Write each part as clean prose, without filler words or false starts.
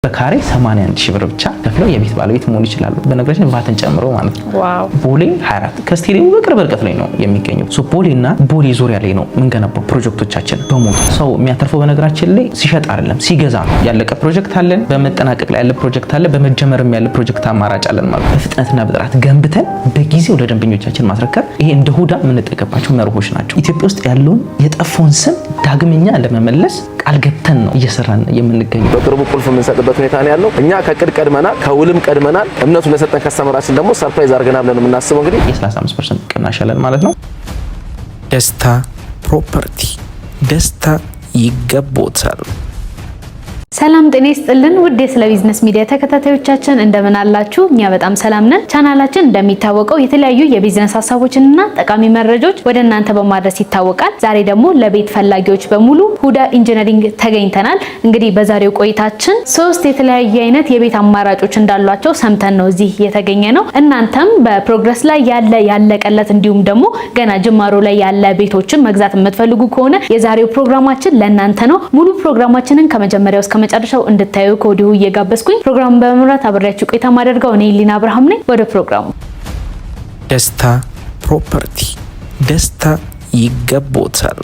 በካሬ 81 ሺህ ብር ብቻ ከፍለው የቤት ባለቤት መሆን ይችላሉ። በነገራችን ቫትን ጨምሮ ማለት ነው። ቦሌ 24 ከስቴዲየሙ በቅርብ ርቀት ላይ ነው የሚገኘው። So ቦሌና ቦሌ ዙሪያ ላይ ነው የምንገነባው ፕሮጀክቶቻችን በሙሉ። ሰው የሚያተርፈው በነገራችን ላይ ሲሸጥ አይደለም ሲገዛ ነው። ያለቀ ፕሮጀክት አለን፣ በመጠናቀቅ ላይ ያለ ፕሮጀክት አለ፣ በመጀመርም ያለ ፕሮጀክት አማራጭ አለን ማለት ነው። በፍጥነትና በጥራት ገንብተን በጊዜው ለደንበኞቻችን ማስረከብ፣ ይሄ እንደ ሁዳ የምንጠቀምባቸው መርሆች ናቸው። ኢትዮጵያ ውስጥ ያለውን የጠፋውን ስም ዳግመኛ ለመመለስ ቃል ገብተን ነው እየሰራን የምንገኘው። በቅርቡ ቁልፍ የምንሰጥበት ሁኔታ ነው ያለው። እኛ ከእቅድ ቀድመናል፣ ከውልም ቀድመናል። እምነቱ ለሰጠን customer ኣችን ደግሞ surprise አድርገናል ብለን የምናስበው እንግዲህ የ35% ቅናሽ አለን ማለት ነው። ደስታ ፕሮፐርቲ፣ ደስታ ይገቦታል። ሰላም ጤና ይስጥልን ውድ የስለ ቢዝነስ ሚዲያ ተከታታዮቻችን፣ እንደምን አላችሁ? እኛ በጣም ሰላም ነን። ቻናላችን እንደሚታወቀው የተለያዩ የቢዝነስ ሀሳቦችንና ጠቃሚ መረጃዎች ወደ እናንተ በማድረስ ይታወቃል። ዛሬ ደግሞ ለቤት ፈላጊዎች በሙሉ ሁዳ ኢንጂነሪንግ ተገኝተናል። እንግዲህ በዛሬው ቆይታችን ሶስት የተለያየ አይነት የቤት አማራጮች እንዳሏቸው ሰምተን ነው እዚህ የተገኘነው። እናንተም በ progress ላይ ያለ፣ ያለቀለት እንዲሁም ደግሞ ገና ጅማሮ ላይ ያለ ቤቶችን መግዛት የምትፈልጉ ከሆነ የዛሬው ፕሮግራማችን ለእናንተ ነው። ሙሉ ፕሮግራማችንን ከመጀመሪያው እስከ መጨረሻው እንድታዩ ከወዲሁ እየጋበዝኩኝ፣ ፕሮግራሙን በመምራት አብሬያችሁ ቆይታ ማደርገው እኔ ሊና አብርሃም ነኝ። ወደ ፕሮግራሙ። ደስታ ፕሮፐርቲ፣ ደስታ ይገቦታል።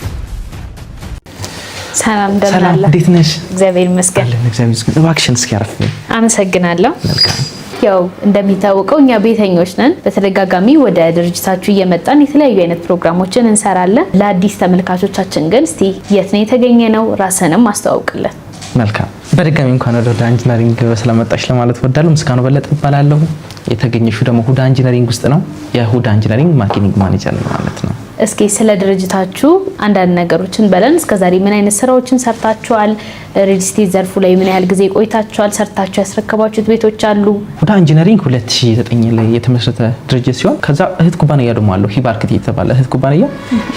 ሰላም፣ እንደምን ሰላም። አለ? እንዴት ነሽ? እግዚአብሔር ይመስገን። አለን፣ እግዚአብሔር ይመስገን። እባክሽን እስኪ አረፍ በይ። አመሰግናለሁ። መልካም። ያው እንደሚታወቀው እኛ ቤተኞች ነን። በተደጋጋሚ ወደ ድርጅታችሁ እየመጣን የተለያዩ አይነት ፕሮግራሞችን እንሰራለን። ለአዲስ ተመልካቾቻችን ግን እስቲ የት ነው የተገኘነው? ራስንም አስተዋውቅልን። መልካም። በድጋሚ እንኳን ወደ ሁዳ ኢንጂነሪንግ በሰላም መጣሽ ለማለት እወዳለሁ። ምስጋናው በለጠ እባላለሁ። የተገኘሽው ደግሞ ሁዳ ኢንጂነሪንግ ውስጥ ነው። የሁዳ ኢንጂነሪንግ marketing manager ነው ማለት ነው። እስኪ ስለ ድርጅታችሁ አንዳንድ ነገሮችን በለን። እስከዛሬ ምን አይነት ስራዎችን ሰርታችኋል? ሪል ስቴት ዘርፉ ላይ ምን ያህል ጊዜ ቆይታችኋል? ሰርታችሁ ያስረከባችሁት ቤቶች አሉ? ሁዳ ኢንጂነሪንግ 2009 ላይ የተመሰረተ ድርጅት ሲሆን ከዛ እህት ኩባንያ ደግሞ አለው፣ ሂባ አርክቴክት የተባለ እህት ኩባንያ።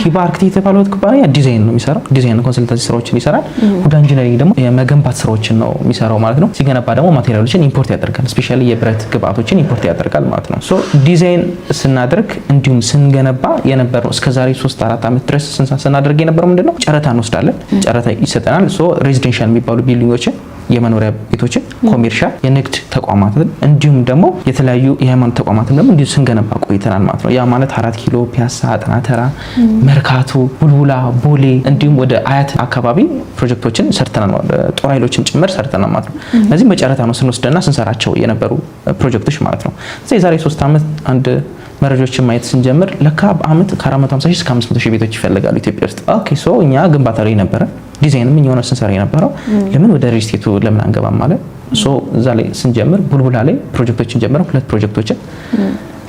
ሂባ አርክቴክት የተባለው እህት ኩባንያ ዲዛይን ነው የሚሰራው። Design consultancy ስራዎችን ይሰራል። ሁዳ ኢንጂነሪንግ ደግሞ የመገንባት ስራዎችን ነው የሚሰራው ማለት ነው። ሲገነባ ደግሞ material ኦችን import ያደርጋል። Specially የብረት ግብአቶችን import ያደርጋል ማለት ነው። So design ስናደርግ እንዲሁም ስንገነባ የነበረው እስከዛሬ 3 4 ዓመት ድረስ ስናደርግ የነበረው ምንድነው? ጨረታ እንወስዳለን። ጨረታ ይሰጠናል። So residential የሚባሉ building ኦችን፣ የመኖሪያ ቤቶችን፣ commercial፣ የንግድ ተቋማትን እንዲሁም ደግሞ የተለያዩ የሃይማኖት ተቋማትን ደግሞ እንዲሁ ስንገነባ ቆይተናል ማለት ነው። ያ ማለት 4 ኪሎ፣ ፒያሳ፣ አጠና ተራ፣ መርካቶ፣ ቡልቡላ፣ ቦሌ እንዲሁም ወደ አያት አካባቢ ፕሮጀክቶችን ሰርተናል፣ ጦር ኃይሎችን ጭምር ሰርተናል ማለት ነው። እነዚህም በጨረታ ነው ስንወስደና ስንሰራቸው የነበሩ ፕሮጀክቶች ማለት ነው። ስለዚህ የዛሬ 3 ዓመት አንድ መረጃዎችን ማየት ስንጀምር ለካ በአመት ከ450 ሺህ እስከ 500 ሺህ ቤቶች ይፈልጋሉ ኢትዮጵያ ውስጥ። Okay, so እኛ ግንባታ ላይ ነበረ፣ ዲዛይንም እኛ ሆነ ስንሰራ የነበረው፣ ለምን ወደ ሪል ስቴቱ ለምን አንገባም ማለት። So እዛ ላይ ስንጀምር ቡልቡላ ላይ ፕሮጀክቶችን ጀመረ፣ ሁለት ፕሮጀክቶችን።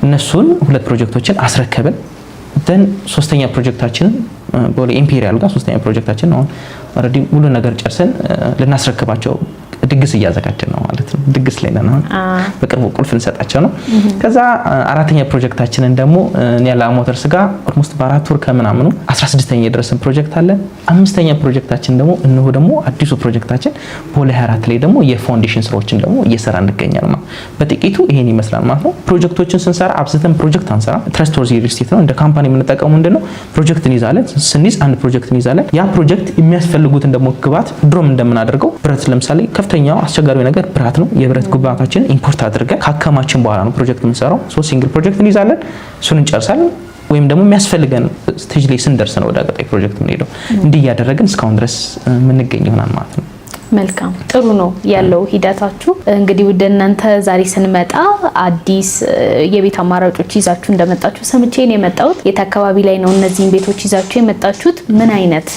እነሱን ሁለት ፕሮጀክቶችን አስረከብን። Then ሶስተኛ ፕሮጀክታችንን ቦሌ ኢምፔሪያል ጋር ሶስተኛ ፕሮጀክታችን አሁን already ሙሉ ነገር ጨርሰን ልናስረክባቸው ድግስ እያዘጋጀን ነው ማለት ነው። ድግስ ላይ ነን አሁን። በቅርቡ ቁልፍ እንሰጣቸው ነው። ከዛ አራተኛ ፕሮጀክታችንን ደግሞ ኒያላ ሞተርስ ጋር almost በ4 ወር ከምናምኑ 16ኛ የደረሰን ፕሮጀክት አለ። አምስተኛ ፕሮጀክታችን ደግሞ እነሆ ደግሞ አዲሱ ፕሮጀክታችን ቦሌ 24 ላይ ደግሞ የ foundation ስራዎችን ደግሞ እየሰራ እንገኛለን ማለት። በጥቂቱ ይሄን ይመስላል ማለት ነው። ፕሮጀክቶችን ስንሰራ አብዝተን ፕሮጀክት አንሰራ። Trustworthy ሪል ስቴት ነው። እንደ company የምንጠቀመው ምንድነው? ፕሮጀክት እንይዛለን። ስንይዝ አንድ ፕሮጀክት እንይዛለን። ያ ፕሮጀክት የሚያስፈልጉትን ደግሞ ግብዓት ድሮም እንደምናደርገው ብረት ለምሳሌ ከፍተኛው አስቸጋሪው ነገር ብረት ነው። የብረት ግብዓታችንን import አድርገን ካከማችን በኋላ ነው ፕሮጀክት የምንሰራው። So single ፕሮጀክት እንይዛለን፣ እሱን እንጨርሳለን። ወይም ደግሞ የሚያስፈልገን stage ላይ ስንደርስ ነው ወደ ቀጣይ ፕሮጀክት የምንሄደው። እንዲህ እያደረግን እስካሁን ድረስ የምንገኝ ይሆናል ማለት ነው። መልካም፣ ጥሩ ነው ያለው ሂደታችሁ። እንግዲህ ወደ እናንተ ዛሬ ስንመጣ አዲስ የቤት አማራጮች ይዛችሁ እንደመጣችሁ ሰምቼ ነው የመጣሁት። የት አካባቢ ላይ ነው እነዚህን ቤቶች ይዛችሁ የመጣችሁት? ምን አይነት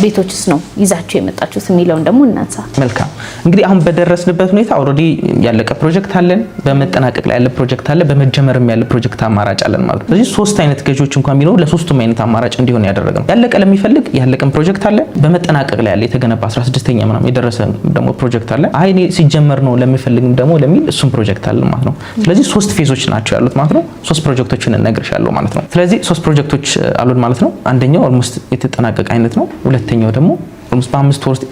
ቤቶችስ ነው ይዛችሁ የመጣችሁት የሚለውን ደግሞ እናንሳ። መልካም፣ እንግዲህ አሁን በደረስንበት ሁኔታ already ያለቀ ፕሮጀክት አለን፣ በመጠናቀቅ ላይ ያለ ፕሮጀክት አለ፣ በመጀመርም ያለ ፕሮጀክት አማራጭ አለን ማለት ነው። ስለዚህ ሶስት አይነት ገዢዎች እንኳን ቢኖሩ ለሶስቱም አይነት አማራጭ እንዲሆን ያደረገ ነው። ያለቀ ለሚፈልግ ያለቀን ፕሮጀክት አለ፣ በመጠናቀቅ ላይ ያለ የተገነባ 16ኛ ምናምን የደረሰ ደግሞ ፕሮጀክት አለ። አይ እኔ ሲጀመር ነው ለሚፈልግም ደግሞ ለሚል እሱም ፕሮጀክት አለ ማለት ነው። ስለዚህ ሶስት phase ኦች ናቸው ያሉት ማለት ነው። ሶስት ፕሮጀክቶችን እነግርሻለሁ ማለት ነው። ስለዚህ ሶስት ፕሮጀክቶች አሉን ማለት ነው። አንደኛው almost የተጠናቀቀ አይነት ነው። ሁለተኛው ደግሞ Almost በ5 ወር ውስጥ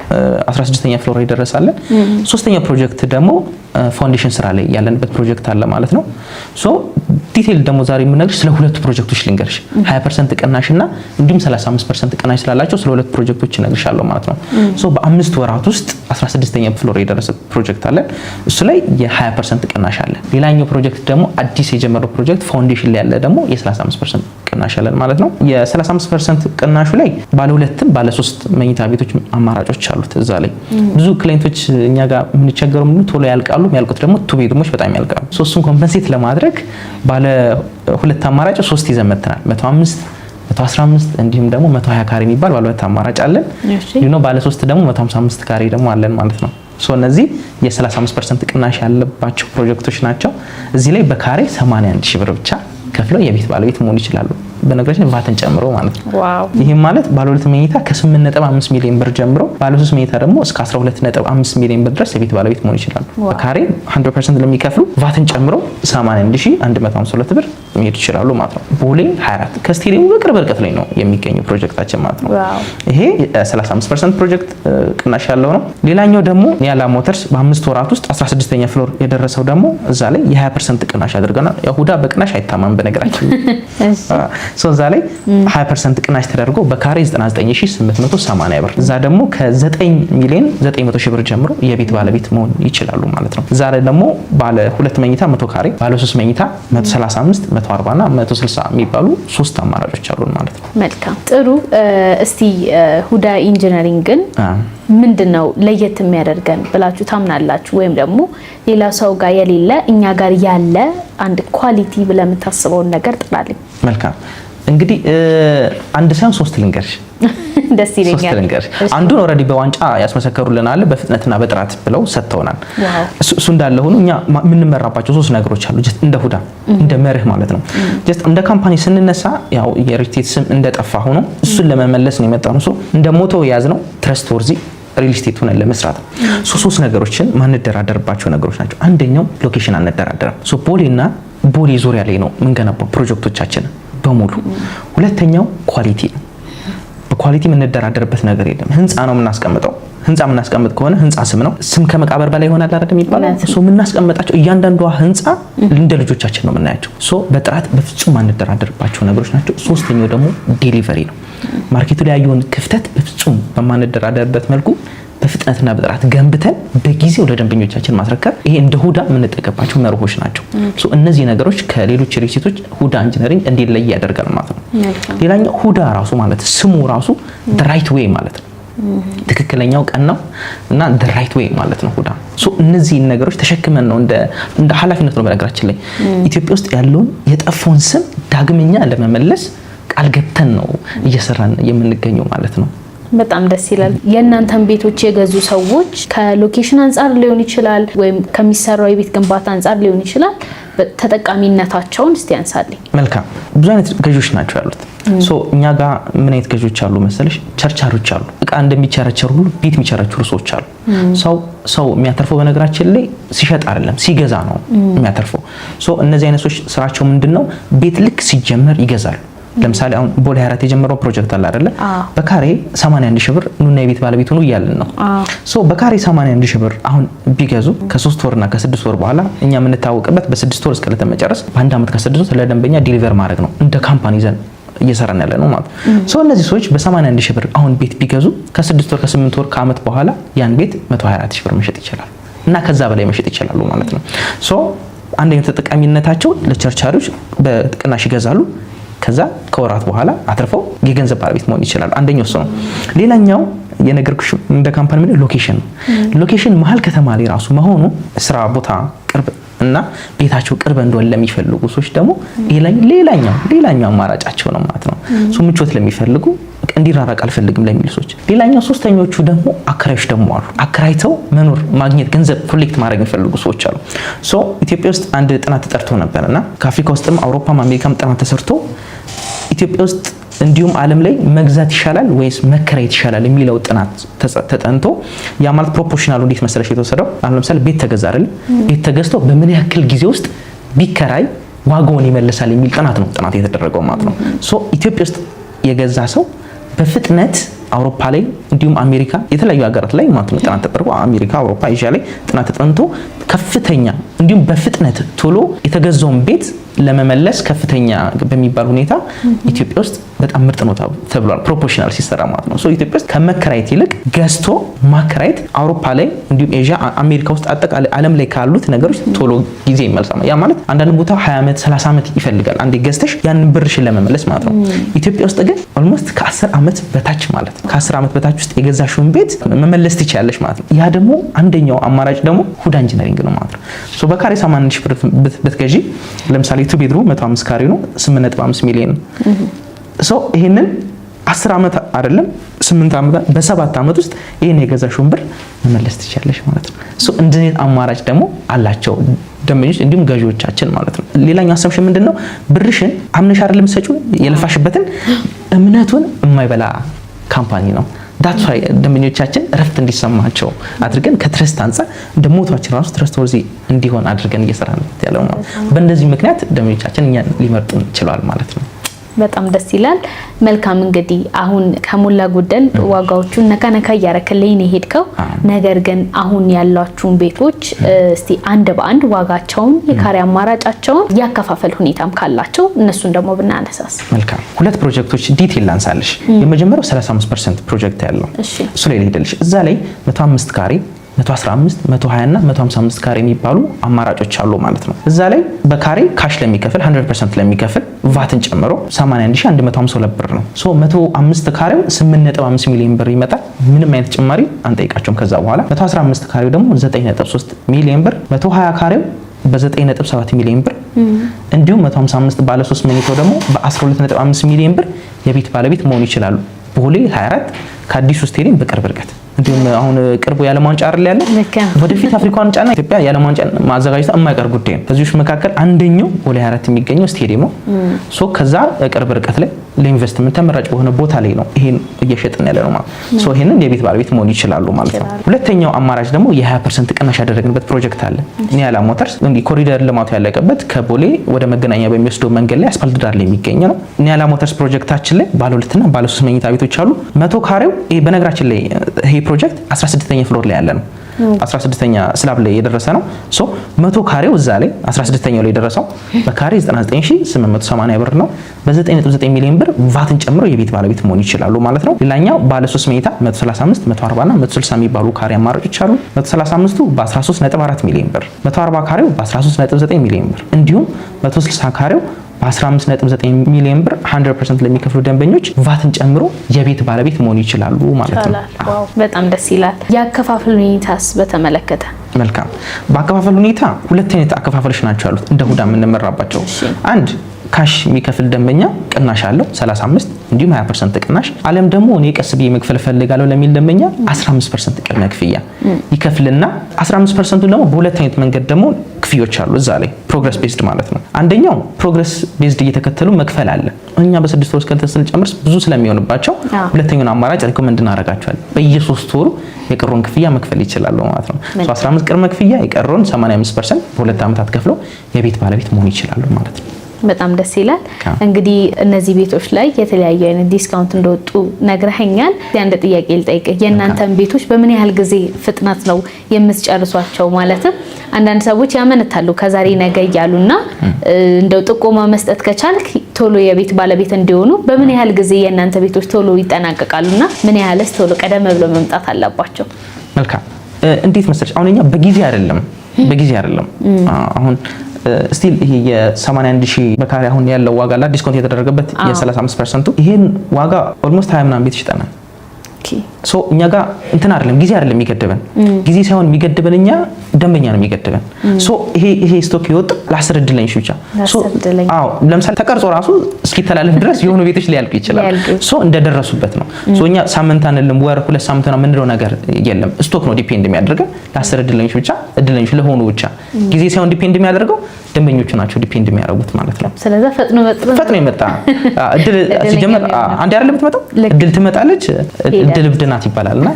16ኛ floor ላይ ደረሳለን። ሶስተኛ ፕሮጀክት ደግሞ foundation ስራ ላይ ያለንበት ፕሮጀክት አለ ማለት ነው። So detail ደግሞ ዛሬ የምነግርሽ ስለ ሁለቱ ፕሮጀክቶች ልንገርሽ። 20% ቅናሽ እና እንዲሁም 35% ቅናሽ ስላላቸው ስለ ሁለቱ ፕሮጀክቶች እነግርሻለሁ ማለት ነው። So በ5 ወራት ውስጥ 16ኛ floor የደረሰ ፕሮጀክት አለን። እሱ ላይ የ20% ቅናሽ አለ። ሌላኛው ፕሮጀክት ደግሞ አዲስ የጀመረው ፕሮጀክት foundation ላይ ያለ ደግሞ የ35% ቅናሽ አለን ማለት ነው። የ35% ቅናሹ ላይ ባለ ሁለትም ባለ ሶስት መኝታ ቤቶች አማራጮች አሉት። እዛ ላይ ብዙ client ኦች እኛ ጋር የምንቸገረው ምንድነው ቶሎ ያልቃሉ። የሚያልቁት ደግሞ two bedroom ኦች በጣም ያልቃሉ። So እሱን compensate ለማድረግ ባለ ሁለት አማራጭ ሶስት ይዘን መጥተናል። 105፣ 115 እንዲሁም ደግሞ 120 ካሬ የሚባል ባለ ሁለት አማራጭ አለን። ባለ ሶስት ደግሞ 155 ካሬ ደግሞ አለን ማለት ነው። So እነዚህ የ35% ቅናሽ ያለባቸው ፕሮጀክቶች ናቸው። እዚህ ላይ በካሬ 81 ሺህ ብር ብቻ ከፍለው የቤት ባለቤት መሆን ይችላሉ። በነገራችን ቫትን ጨምሮ ማለት ነው። ይህም ማለት ባለ ሁለት መኝታ ከ8.5 ሚሊዮን ብር ጀምሮ ባለ ሶስት መኝታ ደግሞ እስከ 12.5 ሚሊዮን ብር ድረስ የቤት ባለቤት መሆን ይችላሉ። በካሬ 100% ለሚከፍሉ ቫትን ጨምሮ 81,152 ብር መሄድ ይችላሉ ማለት ነው። ቦሌ 24 ከስቴዲየሙ በቅርብ ርቀት ላይ ነው የሚገኘው ፕሮጀክታችን ማለት ነው። ይሄ 35% ፕሮጀክት ቅናሽ ያለው ነው። ሌላኛው ደግሞ ኒያላ ሞተርስ በ5 ወራት ውስጥ 16ኛ floor የደረሰው ደግሞ እዛ ላይ የ20% ቅናሽ አድርገናል። ያው ሁዳ በቅናሽ አይታማም በነገራችን። So እዛ ላይ 20% ቅናሽ ተደርጎ በካሬ 99880 ብር፣ እዛ ደግሞ ከ9 ሚሊዮን 900 ሺህ ብር ጀምሮ የቤት ባለቤት መሆን ይችላሉ ማለት ነው። እዛ ላይ ደግሞ ባለ ሁለት መኝታ 100 ካሬ፣ ባለ ሶስት መኝታ 135፣ 140 እና 160 የሚባሉ ሶስት አማራጮች አሉን ማለት ነው። መልካም፣ ጥሩ። እስቲ ሁዳ ኢንጂነሪንግን ምንድን ነው ለየት የሚያደርገን ብላችሁ ታምናላችሁ? ወይም ደግሞ ሌላ ሰው ጋር የሌለ እኛ ጋር ያለ አንድ quality ብለህ የምታስበውን ነገር ጥራልኝ። መልካም፣ እንግዲህ አንድ ሳይሆን ሶስት ልንገርሽ። ደስ ይለኛል። ሶስት ልንገርሽ። አንዱን already በዋንጫ ያስመሰከሩልን አለ፣ በፍጥነትና በጥራት ብለው ሰጥተውናል። እሱ እንዳለ ሆኖ እኛ የምንመራባቸው ሶስት ነገሮች አሉ። Just እንደ ሁዳ እንደ መርህ ማለት ነው። Just እንደ company ስንነሳ ያው የ real estate ስም እንደጠፋ ሆኖ እሱን ለመመለስ ነው የመጣነው። So እንደ motto የያዝነው trustworthy real estate ሆነን ለመስራት ነው። So ሶስት ነገሮችን ማንደራደርባቸው ነገሮች ናቸው። አንደኛው location አንደራደርም። So ቦሌና ቦሌ ዙሪያ ላይ ነው የምንገነባው ፕሮጀክቶቻችንን በሙሉ። ሁለተኛው quality ነው። በ quality የምንደራደርበት ነገር የለም። ህንፃ ነው የምናስቀምጠው። ህንፃ የምናስቀምጥ ከሆነ ህንፃ ስም ነው። ስም ከመቃብር በላይ ይሆናል አይደል የሚባለው? So የምናስቀምጣቸው እያንዳንዷ ህንፃ እንደ ልጆቻችን ነው የምናያቸው። So በጥራት በፍጹም ማንደራደርባቸው ነገሮች ናቸው። ሶስተኛው ደግሞ delivery ነው። Market ኡ ላይ ያየውን ክፍተት በፍጹም በማንደራደርበት መልኩ በፍጥነትና በጥራት ገንብተን በጊዜው ለደንበኞቻችን ማስረከብ፣ ይሄ እንደ ሁዳ የምንጠቀምባቸው መርሆች ናቸው። So እነዚህ ነገሮች ከሌሎች real estate ኦች ሁዳ ኢንጂነሪንግ እንዲለይ ያደርጋል ማለት ነው። ሌላኛው ሁዳ ራሱ ማለት ስሙ ራሱ right way ማለት ነው። ትክክለኛው ቀን ነው እና right way ማለት ነው ሁዳ። So እነዚህን ነገሮች ተሸክመን ነው እንደ ኃላፊነት ነው። በነገራችን ላይ ኢትዮጵያ ውስጥ ያለውን የጠፋውን ስም ዳግመኛ ለመመለስ ቃል ገብተን ነው እየሰራን የምንገኘው ማለት ነው። በጣም ደስ ይላል። የእናንተን ቤቶች የገዙ ሰዎች ከ location አንጻር ሊሆን ይችላል፣ ወይም ከሚሰራው የቤት ግንባታ አንጻር ሊሆን ይችላል። ተጠቃሚነታቸውን እስቲ ያንሳልኝ። መልካም፣ ብዙ አይነት ገዢዎች ናቸው ያሉት። So እኛ ጋር ምን አይነት ገዢዎች አሉ መሰለሽ? ቸርቻሪዎች አሉ። እቃ እንደሚቸረቸሩ ሁሉ ቤት የሚቸረችሩ ሰዎች አሉ። ሰው የሚያተርፈው በነገራችን ላይ ሲሸጥ አይደለም፣ ሲገዛ ነው የሚያተርፈው። So እነዚህ አይነት ሰዎች ስራቸው ምንድን ነው? ቤት ልክ ሲጀመር ይገዛሉ። ለምሳሌ አሁን ቦሌ 24 የጀመረው ፕሮጀክት አለ አይደለ? በካሬ 81 ሺህ ብር ኑና የቤት ባለቤት ሁኑ እያልን ነው። So በካሬ 81 ሺህ ብር አሁን ቢገዙ ከ3 ወርና ከ6 ወር በኋላ፣ እኛ የምንታወቅበት በ6 ወር እስከ ለመጨረስ፣ በአንድ ዓመት ከ6 ወር ለደንበኛ deliver ማድረግ ነው እንደ company ይዘን እየሰራን ያለ ነው ማለት። So እነዚህ ሰዎች በ81 ሺህ ብር አሁን ቤት ቢገዙ ከ6 ወር፣ ከ8 ወር፣ ከዓመት በኋላ ያን ቤት 124 ሺህ ብር መሸጥ ይችላል እና ከዛ በላይ መሸጥ ይችላሉ ማለት ነው። So አንደኛው ተጠቃሚነታቸው ለቸርቻሪዎች በቅናሽ ይገዛሉ። ከዛ ከወራት በኋላ አትርፈው የገንዘብ ባለቤት መሆን ይችላሉ። አንደኛው እሱ ነው። ሌላኛው የነገርኩሽ እንደ company ምንድን location ነው። Location መሀል ከተማ ላይ ራሱ መሆኑ ስራ ቦታ ቅርብ እና ቤታቸው ቅርብ እንደሆነ ለሚፈልጉ ሰዎች ደግሞ ሌላኛው አማራጫቸው ነው ማለት ነው። So ምቾት ለሚፈልጉ፣ እንዲራራቅ አልፈልግም ለሚሉ ሰዎች። ሌላኛው ሶስተኞቹ ደግሞ አከራዮች ደግሞ አሉ። አከራይተው መኖር፣ ማግኘት፣ ገንዘብ collect ማድረግ የሚፈልጉ ሰዎች አሉ። So ኢትዮጵያ ውስጥ አንድ ጥናት ተጠርቶ ነበር እና ከአፍሪካ ውስጥም አውሮፓም አሜሪካም ጥናት ተሰርቶ ኢትዮጵያ ውስጥ እንዲሁም ዓለም ላይ መግዛት ይሻላል ወይስ መከራየት ይሻላል የሚለው ጥናት ተጠንቶ፣ ያ ማለት proportional ኡ እንዴት መሰለሽ የተወሰደው? አሁን ለምሳሌ ቤት ተገዛ አይደል? ቤት ተገዝቶ በምን ያክል ጊዜ ውስጥ ቢከራይ ዋጋውን ይመልሳል የሚል ጥናት ነው ጥናት የተደረገው ማለት ነው። So ኢትዮጵያ ውስጥ የገዛ ሰው በ በፍጥነት አውሮፓ ላይ እንዲሁም አሜሪካ የተለያዩ ሀገራት ላይ ማለት ነው ጥናት ተደርጎ፣ አሜሪካ፣ አውሮፓ፣ ኤዥያ ላይ ጥናት ተጠንቶ ከፍተኛ እንዲሁም በፍጥነት ቶሎ የተገዛውን ቤት ለመመለስ ከፍተኛ በሚባል ሁኔታ ኢትዮጵያ ውስጥ በጣም ምርጥ ነው ተብሏል። Proportional ሲሰራ ማለት ነው። So ኢትዮጵያ ውስጥ ከመከራየት ይልቅ ገዝቶ ማከራየት አውሮፓ ላይ እንዲሁም ኤዥያ፣ አሜሪካ ውስጥ፣ አጠቃላይ ዓለም ላይ ካሉት ነገሮች ቶሎ ጊዜ ይመልሳል። ያ ማለት አንዳንድ ቦታ 20 ዓመት፣ 30 ዓመት ይፈልጋል አንዴ ገዝተሽ ያንን ብርሽን ለመመለስ ማለት ነው። ኢትዮጵያ ውስጥ ግን almost ከ10 ዓመት በታች ማለት ነው። ከ10 ዓመት በታች ውስጥ የገዛሽውን ቤት መመለስ ትችያለሽ ማለት ነው። ያ ደግሞ አንደኛው አማራጭ ደግሞ ሁዳ ኢንጂነሪንግ ነው ማለት ነው። So በካሬ 81 ሺህ ብር ብትገዢ፣ ለምሳሌ two bedroom 105 ካሬ ነው፣ 8.5 ሚሊዮን ነው። So ይሄንን 10 ዓመት አይደለም፣ 8 ዓመት፣ በ7 ዓመት ውስጥ ይሄን የገዛሽውን ብር መመለስ ትችያለሽ ማለት ነው። So እንደዚህ አይነት አማራጭ ደግሞ አላቸው ደንበኞች እንዲሁም ገዢዎቻችን ማለት ነው። ሌላኛው assumption ምንድን ነው? ብርሽን አምነሽ አይደለም የምትሰጪው፣ የለፋሽበትን እምነቱን የማይበላ company ነው። That's why ደንበኞቻችን እረፍት እንዲሰማቸው አድርገን ከ trust አንጻር እንደ motto ኣችን ራሱ trustworthy እንዲሆን አድርገን እየሰራንበት ያለው ማለት ነው። በእንደዚህ ምክንያት ደንበኞቻችን እኛን ሊመርጡን ችለዋል ማለት ነው። በጣም ደስ ይላል። መልካም፣ እንግዲህ አሁን ከሞላ ጎደል ዋጋዎቹን ነካ ነካ እያረክልኝ ነው የሄድከው። ነገር ግን አሁን ያሏችሁን ቤቶች እስቲ አንድ በአንድ ዋጋቸውን፣ የካሬ አማራጫቸውን፣ ያከፋፈል ሁኔታም ካላቸው እነሱን ደግሞ ብናነሳስ። መልካም፣ ሁለት ፕሮጀክቶች detail ላንሳልሽ። የመጀመሪያው 35% ፕሮጀክት ያለው እሱ ላይ ልሄድልሽ። እዛ ላይ 105 ካሬ፣ 115፣ 120 እና 155 ካሬ የሚባሉ አማራጮች አሉ ማለት ነው። እዛ ላይ በካሬ cash ለሚከፍል፣ 100% ለሚከፍል ቫትን ጨምሮ 81152 ብር ነው። So 105 ካሬው 8.5 ሚሊዮን ብር ይመጣል። ምንም አይነት ጭማሪ አንጠይቃቸውም። ከዛ በኋላ 115 ካሬው ደግሞ 9.3 ሚሊዮን ብር፣ 120 ካሬው በ9.7 ሚሊዮን ብር፣ እንዲሁም 155 ባለ 3 መኝታው ደግሞ በ12.5 ሚሊዮን ብር የቤት ባለቤት መሆን ይችላሉ። ቦሌ 24 ከአዲሱ ስቴዲየም በቅርብ ርቀት፣ እንዲሁም አሁን ቅርቡ የዓለም ዋንጫ አይደል ያለ? ወደፊት አፍሪካ ዋንጫና ኢትዮጵያ የዓለም ዋንጫ ማዘጋጀቷ የማይቀር ጉዳይ ነው። ከዚዎች መካከል አንደኛው ቦሌ 24 የሚገኘው ስቴዲየም ነው። So ከዛ ቅርብ ርቀት ላይ ለኢንቨስትመንት ተመራጭ በሆነ ቦታ ላይ ነው ይሄን እየሸጥን ያለ ነው ማለት። So ይሄንን የቤት ባለቤት መሆን ይችላሉ ማለት ነው። ሁለተኛው አማራጭ ደግሞ የ20% ቅናሽ ያደረግንበት ፕሮጀክት አለ። ኒያላ ሞተርስ እንዲህ ኮሪደር ልማቱ ያለቀበት ከቦሌ ወደ መገናኛ በሚወስደው መንገድ ላይ አስፋልት ዳር ላይ የሚገኝ ነው። ኒያላ ሞተርስ ፕሮጀክታችን ላይ ባለ ሁለትና ባለ ሶስት መኝታ ቤቶች አሉ። 100 ካሬው ይሄ በነገራችን ላይ ይሄ ፕሮጀክት 16ኛ floor ላይ ያለ ነው። 16ኛ slab ላይ የደረሰ ነው። So 100 ካሬው እዛ ላይ 16ኛው ላይ የደረሰው በካሬ 99880 ብር ነው። በ9.9 ሚሊዮን ብር ቫትን ጨምሮ የቤት ባለቤት መሆን ይችላሉ ማለት ነው። ሌላኛው ባለ 3 መኝታ 135፣ 140 እና 160 የሚባሉ ካሬ አማራጮች አሉ። 135ቱ በ13.4 ሚሊዮን ብር፣ 140 ካሬው በ13.9 ሚሊዮን ብር፣ እንዲሁም 160 ካሬው በ15.9 ሚሊዮን ብር 100% ለሚከፍሉ ደንበኞች ቫትን ጨምሮ የቤት ባለቤት መሆን ይችላሉ ማለት ነው። Wow፣ በጣም ደስ ይላል። የአከፋፈል ሁኔታስ በተመለከተ? መልካም። በአከፋፈል ሁኔታ ሁለት አይነት አከፋፈሎች ናቸው ያሉት እንደ ሁዳ የምንመራባቸው። አንድ cash የሚከፍል ደንበኛ ቅናሽ አለው፣ 35 እንዲሁም 20% ቅናሽ። አለም ደግሞ እኔ ቀስ ብዬ መክፈል እፈልጋለሁ ለሚል ደንበኛ 15% ቅድመ ክፍያ ይከፍልና 15%ቱ ደግሞ በሁለት አይነት መንገድ ደግሞ ክፍያዎች አሉ እዛ ላይ፣ progress based ማለት ነው። አንደኛው progress based እየተከተሉ መክፈል አለ። እኛ በ6 ወር እስከ ስንጨምር ብዙ ስለሚሆንባቸው ሁለተኛውን አማራጭ recommend እናደርጋቸዋለን። በየሶስት ወሩ የቀረውን ክፍያ መክፈል ይችላሉ ማለት ነው። 15 ቅድመ ክፍያ፣ የቀረውን 85% በ2 ዓመታት ከፍለው የቤት ባለቤት መሆን ይችላሉ ማለት ነው። በጣም ደስ ይላል። እንግዲህ እነዚህ ቤቶች ላይ የተለያዩ አይነት discount እንደወጡ ነግረኸኛል። አንድ ጥያቄ ልጠይቅህ። የእናንተን ቤቶች በምን ያህል ጊዜ ፍጥነት ነው የምትጨርሷቸው? ማለትም አንዳንድ ሰዎች ያመነታሉ፣ ከዛሬ ነገ እያሉና እንደው ጥቆማ መስጠት ከቻልክ ቶሎ የቤት ባለቤት እንዲሆኑ በምን ያህል ጊዜ የእናንተ ቤቶች ቶሎ ይጠናቀቃሉና ምን ያህልስ ቶሎ ቀደም ብሎ መምጣት አለባቸው? መልካም፣ እንዴት መሰለሽ፣ አሁን እኛ በጊዜ አይደለም። አሁን still ይሄ የ81 ሺህ በካሬ አሁን ያለው ዋጋ ላይ discount የተደረገበት የ35%ቱ ይሄን ዋጋ almost 20 ምናምን ቤት ሽጠናል። So እኛ ጋር እንትን አይደለም፣ ጊዜ አይደለም የሚገድበን፣ ጊዜ ሳይሆን የሚገድበን እኛ ደንበኛ ነው የሚገድበን። So ይሄ stock የወጣ ለ10 እድለኞች ብቻ። አዎ፣ ለምሳሌ ተቀርጾ ራሱ እስኪተላለፍ ድረስ የሆኑ ቤቶች ሊያልቁ ይችላል። So እንደደረሱበት ነው። So እኛ ሳምንት አንልም፣ ወር፣ 2 ሳምንት ነው የምንለው ነገር የለም። Stock ነው depend የሚያደርገን፣ ለ10 እድለኞች ብቻ፣ እድለኞች ለሆኑ ብቻ። ጊዜ ሳይሆን depend የሚያደርገው ደንበኞቹ ናቸው depend የሚያደርጉት ማለት ነው። ስለዚህ ፈጥኖ ፈጥኖ የመጣ እድል ሲጀመር አንዴ አይደለም የምትመጣው፣ እድል ትመጣለች፣ እድል እብድ ናት ይባላል እና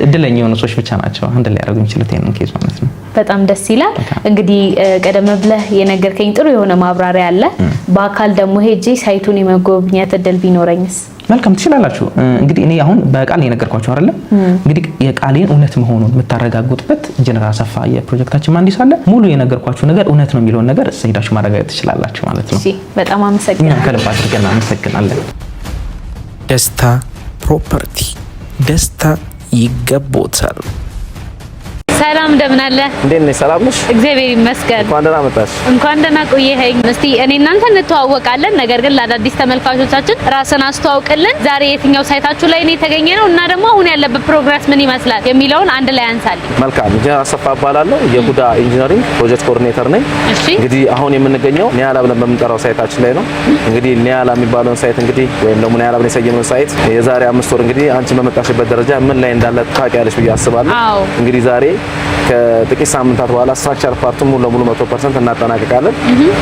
እድለኛ የሆኑ ሰዎች ብቻ ናቸው አንድ ላይ ያደርጉ የሚችሉት ይሄንን case ማለት ነው። በጣም ደስ ይላል። እንግዲህ ቀደም ብለህ የነገርከኝ ጥሩ የሆነ ማብራሪያ አለ። በአካል ደግሞ ሄጄ site ኡን የመጎብኘት እድል ቢኖረኝስ? መልካም፣ ትችላላችሁ። እንግዲህ እኔ አሁን በቃል የነገርኳችሁ አይደለም። እንግዲህ የቃሌን እውነት መሆኑን የምታረጋግጡበት ኢንጂነር አሰፋ የፕሮጀክታችን መሀንዲስ አለ። ሙሉ የነገርኳችሁ ነገር እውነት ነው የሚለውን ነገር እዛ ሄዳችሁ ማረጋገጥ ትችላላችሁ ማለት ነው። እሺ፣ በጣም እኛም አመሰግናለሁ። ከልብ አድርገን እናመሰግናለን። ደስታ ፕሮፐርቲ፣ ደስታ ይገቦታል። ሰላም፣ እንደምን አለ? እንዴት ነሽ? ሰላም ነሽ? እግዚአብሔር ይመስገን። እንኳን ደህና መጣሽ። እንኳን ደህና ቆየኸኝ። እስቲ እኔ እናንተ እንተዋወቃለን፣ ነገር ግን ለአዳዲስ ተመልካቾቻችን ራስን አስተዋውቅልን። ዛሬ የትኛው site ኣችሁ ላይ ነው የተገኘነው እና ደግሞ አሁን ያለበት progress ምን ይመስላል የሚለውን አንድ ላይ አንሳልኝ። መልካም፣ ኢንጂነር አሰፋ እባላለሁ። የሁዳ ኢንጂነሪንግ project coordinator ነኝ። እንግዲህ አሁን የምንገኘው ኒያላ ብለን በምንጠራው site ኣችን ላይ ነው። እንግዲህ ኒያላ የሚባለውን site እንግዲህ ወይም ደግሞ ኒያላ ብለን የሰየምነው site የዛሬ 5 ወር እንግዲህ አንቺን በመጣሽበት ደረጃ ምን ላይ እንዳለ ታውቂያለሽ ብዬ አስባለሁ። እንግዲህ ዛሬ ከጥቂት ሳምንታት በኋላ structure part ኡን ሙሉ ለሙሉ 100% እናጠናቅቃለን።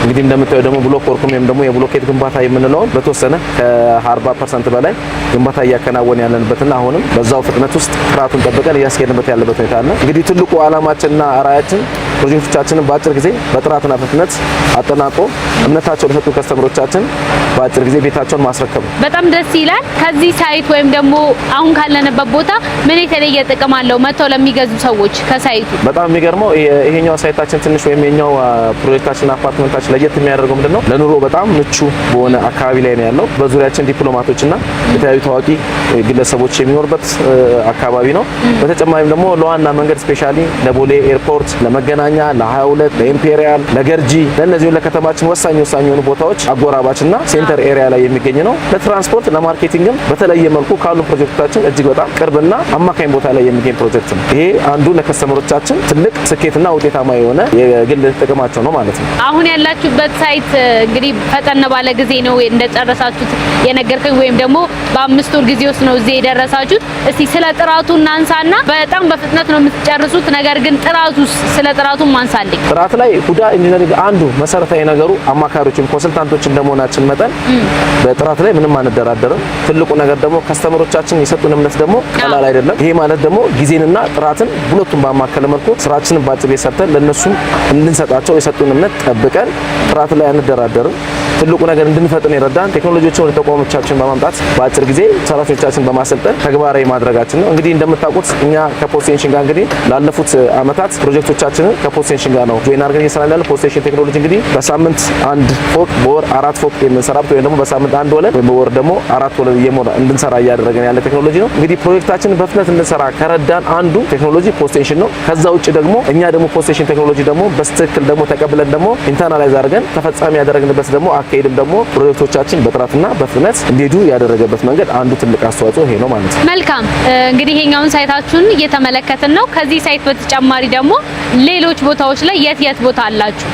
እንግዲህ እንደምታየው ደግሞ block work ኡም ወይም ደግሞ የብሎኬት ግንባታ የምንለውን በተወሰነ ከ40% በላይ ግንባታ እያከናወን ያለንበትና አሁንም በዛው ፍጥነት ውስጥ ጥራቱን ጠብቀን እያስኬድንበት ያለበት ሁኔታ አለ። እንግዲህ ትልቁ ዓላማችንና ራዕያችን ፕሮጀክቶቻችንን በአጭር ጊዜ በጥራትና ፍጥነት አጠናቆ እምነታቸው ለሰጡ customer ኦቻችን በአጭር ጊዜ ቤታቸውን ማስረከብ ነው። በጣም ደስ ይላል። ከዚህ site ወይም ደግሞ አሁን ካለንበት ቦታ ምን የተለየ ጥቅም አለው መጥተው ለሚገዙ ሰዎች ከ site ኡ? በጣም የሚገርመው ይሄኛው site ኣችን ትንሽ ወይም የኛው ፕሮጀክታችን አፓርትመንታችን ለየት የሚያደርገው ምንድነው? ለኑሮ በጣም ምቹ በሆነ አካባቢ ላይ ነው ያለው። በዙሪያችን ዲፕሎማቶችና የተለያዩ ታዋቂ ግለሰቦች የሚኖሩበት አካባቢ ነው። በተጨማሪም ደግሞ ለዋና መንገድ specially ለቦሌ ኤርፖርት፣ ለመገናኛ፣ ለ22፣ ለኢምፔሪያል፣ ለገርጂ፣ ለእነዚሁ ለከተማችን ወሳኝ ወሳኝ የሆኑ ቦታዎች አጎራባችና center area ላይ የሚገኝ ነው። ለትራንስፖርት ለ marketing ም በተለየ መልኩ ካሉ ፕሮጀክቶቻችን እጅግ በጣም ቅርብና አማካኝ ቦታ ላይ የሚገኝ ፕሮጀክት ነው። ይሄ አንዱ ለ customer ኦቻችን ትልቅ ስኬትና ውጤታማ የሆነ የግል ጥቅማቸው ነው ማለት ነው። አሁን ያላችሁበት site እንግዲህ ፈጠን ባለ ጊዜ ነው እንደጨረሳችሁት የነገርከኝ፣ ወይም ደግሞ በ5 ወር ጊዜ ውስጥ ነው እዚህ የደረሳችሁት። እስቲ ስለ ጥራቱ እናንሳና በጣም በፍጥነት ነው የምትጨርሱት፣ ነገር ግን ጥራቱስ፣ ስለ ጥራቱ አንሳልኝ። ጥራት ላይ ሁዳ ኢንጂነሪንግ አንዱ መሰረታዊ ነገሩ አማካሪዎች ወይም consultant ኦች እንደመሆናችን መጠን በጥራት ላይ ምንም አንደራደርም። ትልቁ ነገር ደግሞ customer ኦቻችን የሰጡን እምነት ደግሞ ቀላል አይደለም። ይሄ ማለት ደግሞ ጊዜንና ጥራትን ሁለቱን ባማከለ መልኩ ስራችንን በአጭር ጊዜ ሰርተን ለነሱም እንድንሰጣቸው የሰጡን እምነት ጠብቀን ጥራት ላይ አንደራደርም። ትልቁ ነገር እንድንፈጥን የረዳን ቴክኖሎጂዎችን ወደ ተቋሞቻችን በማምጣት በአጭር ጊዜ ሰራተኞቻችን በማሰልጠን ተግባራዊ ማድረጋችን ነው። እንግዲህ እንደምታውቁት እኛ ከ post-tension ጋር እንግዲህ ላለፉት አመታት ፕሮጀክቶቻችንን ከ post-tension ጋር ነው join አድርገን እየሰራን ያለ። Post-tension ቴክኖሎጂ እንግዲህ በሳምንት አንድ ፎቅ፣ በወር አራት ፎቅ የምንሰራበት ወይም ደግሞ በሳምንት አንድ ወለል ወይም በወር ደግሞ አራት ወለል እየሞላ እንድንሰራ እያደረገን ያለ ቴክኖሎጂ ነው። እንግዲህ ፕሮጀክታችንን በፍጥነት እንድንሰራ ከረዳን አንዱ ቴክኖሎጂ post-tension ነው። ከዛ ውጭ ደግሞ እኛ ደግሞ post-tension ቴክኖሎጂ ደግሞ በትክክል ደግሞ ተቀብለን ደግሞ internalize አድርገን ተፈጻሚ ያደረግንበት ደግሞ አካሄድም ደግሞ ፕሮጀክቶቻችን በጥራትና በፍጥነት እንዲሄዱ ያደረገበት መንገድ አንዱ ትልቅ አስተዋጽኦ ይሄ ነው ማለት ነው። መልካም፣ እንግዲህ ይሄኛውን site ኣችሁን እየተመለከትን ነው። ከዚህ site በተጨማሪ ደግሞ ሌሎች ቦታዎች ላይ የት የት ቦታ አላችሁ?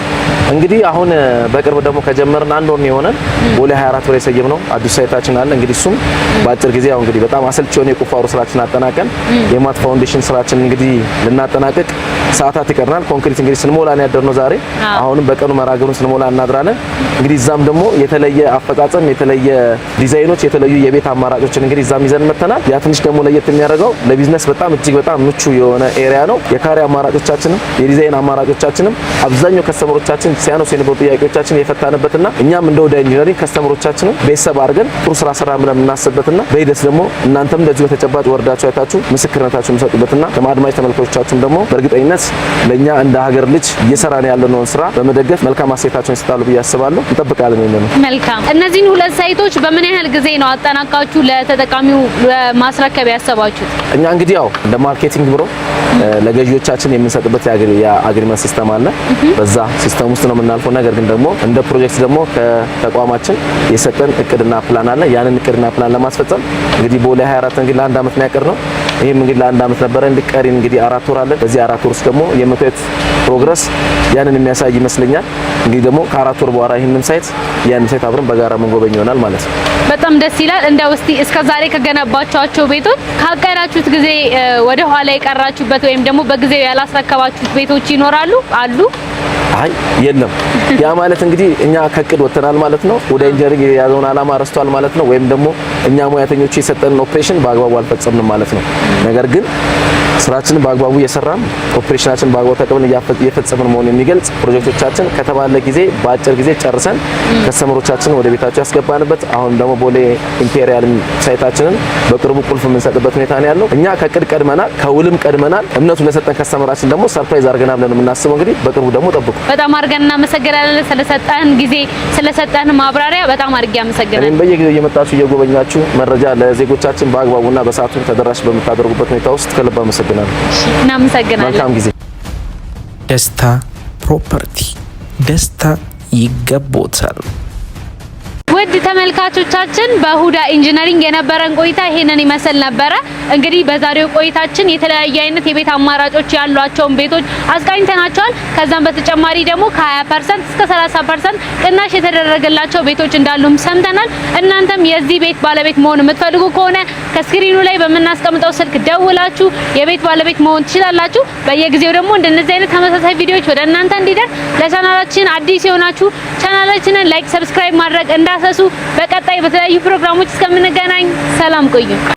እንግዲህ አሁን በቅርብ ደግሞ ከጀመርን አንድ ወር ነው የሆነን፣ ቦሌ 24 ብለን የሰየምነው አዲሱ site ኣችን አለ። እንግዲህ እሱም በአጭር ጊዜ ያው እንግዲህ በጣም አሰልቺ የሆነ የቁፋሮ ስራችን አጠናቀን የ mat foundation ስራችን እንግዲህ ልናጠናቅቅ ሰዓታት ይቀርናል። ኮንክሪት እንግዲህ ስንሞላ ነው ያደርነው ዛሬ። አሁንም በቀኑ መርሃ ግብሩን ስንሞላ እናድራለን። እንግዲህ እዛም ደግሞ የተለየ አፈጻጸም፣ የተለየ ዲዛይኖች፣ የተለዩ የቤት አማራጮችን እንግዲህ እዛም ይዘን መተናል። ያ ትንሽ ደግሞ ለየት የሚያደርገው ለቢዝነስ በጣም እጅግ በጣም ምቹ የሆነ area ነው። የካሬ አማራጮቻችንም የዲዛይን አማራጮቻችንም አብዛኛው customer ኦቻችን ሲያነሱ የነበሩ ጥያቄዎቻችን የፈታንበትና እኛም እንደ ሁዳ ኢንጂነሪንግ customer ኦቻችንን ቤተሰብ አድርገን ጥሩ ስራ ሰራ ብለን የምናስብበትና በሂደት ደግሞ እናንተም እንደዚሁ በተጨባጭ ወርዳችሁ አይታችሁ ምስክርነታችሁ የምሰጡበትና ለአድማጭ ተመልካቾቻችሁም ደግሞ በእርግጠኝነት ለእኛ እንደ ሀገር ልጅ እየሰራን ያለነውን ስራ በመደገፍ መልካም አስተያየታቸውን ይሰጣሉ ብዬ አስባለሁ። እንጠብቃለን ይሄንን ነው። መልካም። እነዚህን ሁለት site ኦች በምን ያህል ጊዜ ነው አጠናቃችሁ ለተጠቃሚው ማስረከብ ያሰባችሁት? እኛ እንግዲህ ያው እንደ marketing ቢሮ ለገዢዎቻችን የምንሰጥበት የ agreement system አለ። በዛ system ውስጥ ነው የምናልፈው። ነገር ግን ደግሞ እንደ ፕሮጀክት ደግሞ ከተቋማችን የሰጠን እቅድና ፕላን አለ። ያንን እቅድና ፕላን ለማስፈጸም እንግዲህ ቦሌ 24 እንግዲህ ለአንድ አመት ነው ያቀድነው። ይሄም እንግዲህ ለአንድ አመት ነበረ። እንግዲህ ቀሪ እንግዲህ 4 ወር አለ። በዚህ 4 ወር ውስጥ ደግሞ የመታየት progress ያንን የሚያሳይ ይመስለኛል። እንግዲህ ደግሞ ከ4 ወር በኋላ ይህንን site ያንን site አብረን በጋራ ምንጎበኝ ይሆናል ማለት ነው። በጣም ደስ ይላል። እንደው እስቲ እስከ ዛሬ ከገነባችኋቸው ቤቶች ካቀዳችሁት ጊዜ ወደ ኋላ የቀራችሁበት ወይም ደግሞ በጊዜው ያላስረከባችሁት ቤቶች ይኖራሉ አሉ? አይ፣ የለም። ያ ማለት እንግዲህ እኛ ከእቅድ ወጥተናል ማለት ነው። ሁዳ ኢንጂነሪንግ የያዘውን ዓላማ ረስቷል ማለት ነው። ወይም ደግሞ እኛ ሙያተኞቹ የሰጠንን ኦፕሬሽን በአግባቡ አልፈጸምንም ማለት ነው። ነገር ግን ስራችንን በአግባቡ እየሰራን ኦፕሬሽናችንን በአግባቡ ተቀብለን እየፈጸምን መሆኑን የሚገልጽ ፕሮጀክቶቻችን ከተባለ ጊዜ በአጭር ጊዜ ጨርሰን customer ኦቻችንን ወደ ቤታቸው ያስገባንበት፣ አሁን ደግሞ ቦሌ ኢምፔሪያል site ኣችንን በቅርቡ ቁልፍ የምንሰጥበት ሁኔታ ነው ያለው። እኛ ከእቅድ ቀድመናል፣ ከውልም ቀድመናል። እምነቱ ለሰጠን customer ኣችን ደግሞ surprise አድርገናል ብለን የምናስበው እንግዲህ በቅርቡ ደግሞ ጠብቁ። በጣም አድርገን እናመሰግናለን ስለሰጠን ጊዜ፣ ስለሰጠን ማብራሪያ በጣም አድርጌ አመሰግናለሁ። እኔም በየጊዜው እየመጣችሁ እየጎበኛችሁ መረጃ ለዜጎቻችን በአግባቡና በሰዓቱ ተደራሽ በምታደርጉበት ሁኔታ ውስጥ ከልብ አመሰግናለሁ። እናመሰግናለን። መልካም ጊዜ። ደስታ ፕሮፐርቲ፣ ደስታ ይገቦታል። ውድ ተመልካቾቻችን፣ በሁዳ ኢንጂነሪንግ የነበረን ቆይታ ይሄንን ይመስል ነበረ። እንግዲህ በዛሬው ቆይታችን የተለያዩ አይነት የቤት አማራጮች ያሏቸውን ቤቶች አስቃኝተናቸዋል። ከዛም በተጨማሪ ደግሞ ከ20% እስከ 30% ቅናሽ የተደረገላቸው ቤቶች እንዳሉም ሰምተናል። እናንተም የዚህ ቤት ባለቤት መሆን የምትፈልጉ ከሆነ ከ screen ኑ ላይ በምናስቀምጠው ስልክ ደውላችሁ የቤት ባለቤት መሆን ትችላላችሁ። በየጊዜው ደግሞ እንደነዚህ አይነት ተመሳሳይ ቪዲዮዎች ወደ እናንተ እንዲደርስ ለቻናላችን አዲስ የሆናችሁ ቻናላችንን like፣ subscribe ማድረግ እንዳትረሱ። በቀጣይ በተለያዩ ፕሮግራሞች እስከምንገናኝ ሰላም ቆዩ።